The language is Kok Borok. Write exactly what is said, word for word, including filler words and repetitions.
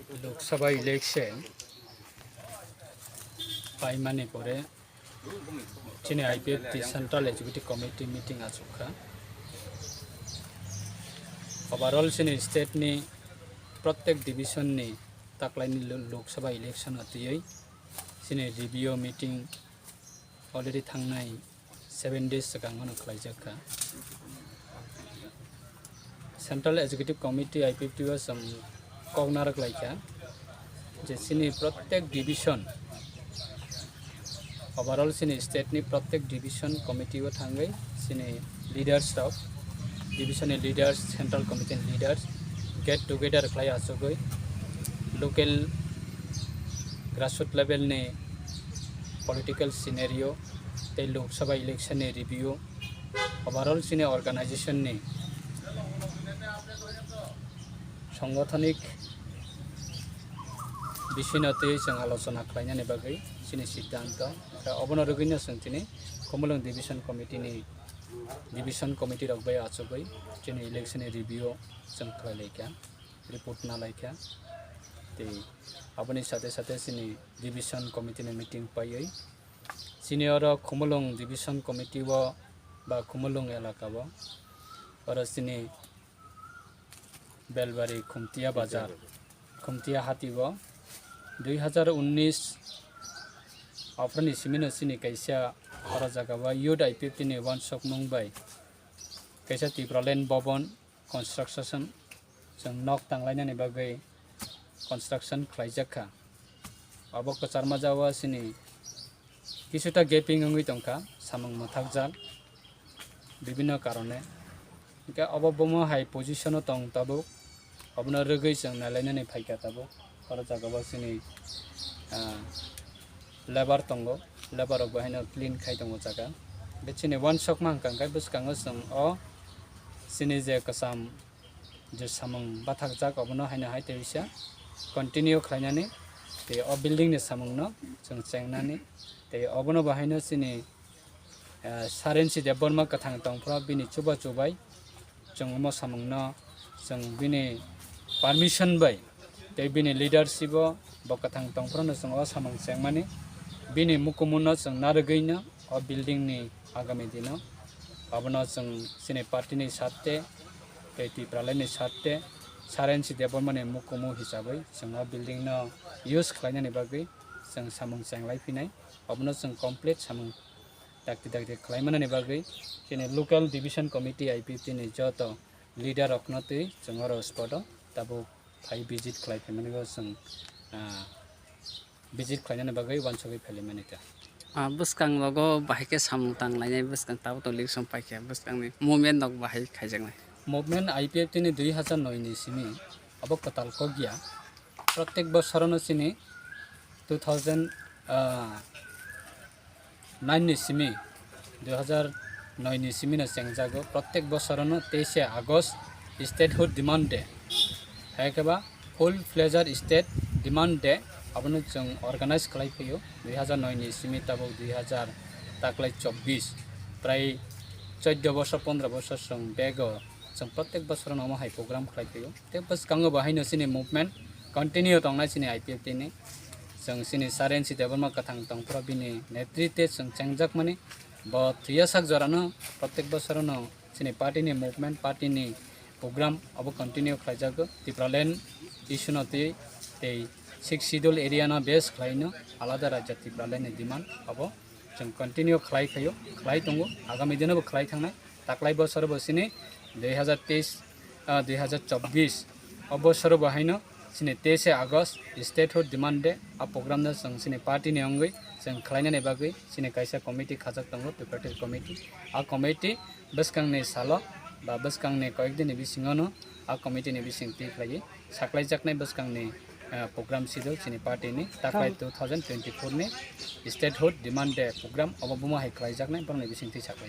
Lok Sabha election paimani pore chini I P F T Central Executive Committee meeting achukha. Overall chini state ni protek division ni taklaini lo-, Lok Sabha election o twiwi chini review meeting already thangnai seven days swkang no khlaijak kha. Central Executive Committee I P F T o chwng kok narwk lai kha je chini protek division, overall chini state ni protek division committee o thangwi chini leaders rok, division ni leaders, central committee ni leaders get together khlai achugwi local grassroots level ni political scenario tei Lok Sabha election ni review, overall chini organization ni songothonik bisino twi chwng alochona khlainani bagwi chini siddhanto. Obono rwgwino chwng tini Khumulwng Division Committee ni, Division Committee rok bai achugwi chini election ni review chwng khlai lai kha, report na lai kha. Tei aboni sate sate chini Division Committee ni meeting paiwi chini oro Khumulwng Division Committee o ba Khumulwng elaka o oro chini Belbari Khumtia Bazar, Khumtia hati o dui hazar unnish aphuruni simi no chini kaisa oro jaga o youth I P F T ni uansukmung bai kaisa Tipraland Bhavan construction, chwng nok tanglainani bagwi construction khlaijak kha. Abo kwcharma jagao chini kisuta gaping wngwi tongkha, samung mwthakjak bibinno karone. Hwnkhe obo bomo hai position o tong tabuk, obono rwgwi chwng nailainani phaikha tabuk. Oro jagao chini, ah, labour tongo, labour rok bo haino clean khai tongo jaga. Hwnkhe chini uansukma hwnkha hwnkhe bwskango chwng o chini je kwcham je samung bathakjak obono haino hai tei bisa continue khlainani tei o building ni samung no chwng chengnani tei obono bo haino chini, ah, Sarensi Debbarma kwthang tongphuru bini chuba chubai chwng omo samung no chwng bini permission bai tei bini leadership o bo kwthang tongphuru no chwng o samung chengmani bini mukumu no chwng narwgwi no o building ni agami dino abono chwng chini party ni sarte tei Tipraland ni sarte Sarensi Debbarma ni mukumu hisabwi chwng o building no use khlainani bagwi chwng samung chenglai phinai. Obono chwng complete samung dakti dakti khlai manani bagwi chini local division committee I P F T ni joto leader rokno twi chwng oro spot o tabuk phai visit khlai phaimani bo chwng, ah, visit khlainani bagwi uansugwi phailaimani ta. Ah, bwskang rogo bahai khe samung tang lainai bwskang tabuk to election paikha bwskangni movement rok bahai khaijaknai. Movement I P F T ni dui hazar noi ni simi abo kwtal kok ya. Protek bosorono chini two thousand, ah, nine ni simi, dui hazar noi ni simi no chengjago. Protek bosorono teise August Statehood Demand Day, hai khe ba full fledged state demand day abono chwng organize khlai phaiyo dui hazar noi ni simi tabuk dui hazar taklai chobbish, prai choddo bosor pondro bosor chwng bego chwng protek bosorono omo hai program khlai phaiyo. Tei bwskango bo haino chini movement continue tongnai chini I P F T ni. Chwng chini Sarensi Debbarma kwthang tongphuru bini netritwe chwng chengjakmani. Bo thwiya sak jorano protek bosorono chini party ni movement, party ni program abo continue khlaijago. Tipraland issue no twi tei Sixth Schedule area no base khlaino alada rajya Tipraland ni demand abo chwng continue khlai phaio, khlai tongo, agami dino bo khlai thangnai. Taklai bosor bo chini dui hazar teis, ah, dui hazar chobbish o bosor bo haino chini teise August Statehood Demand Day a program no chwng chini party ni wngwi chwng khlainani bagwi chini kaisa committee khajak tongo, preparatory committee. A committee bwskangni salo ba bwskangni koyek dini bisingo no a committee ni bising twi khlaiwi saklaijaknai bwskangni, eh, program schedule chini party ni taklai two thousand twenty-four ni Statehood Demand Day program obo bomo hai khlaijaknai borokni bising twi saklai.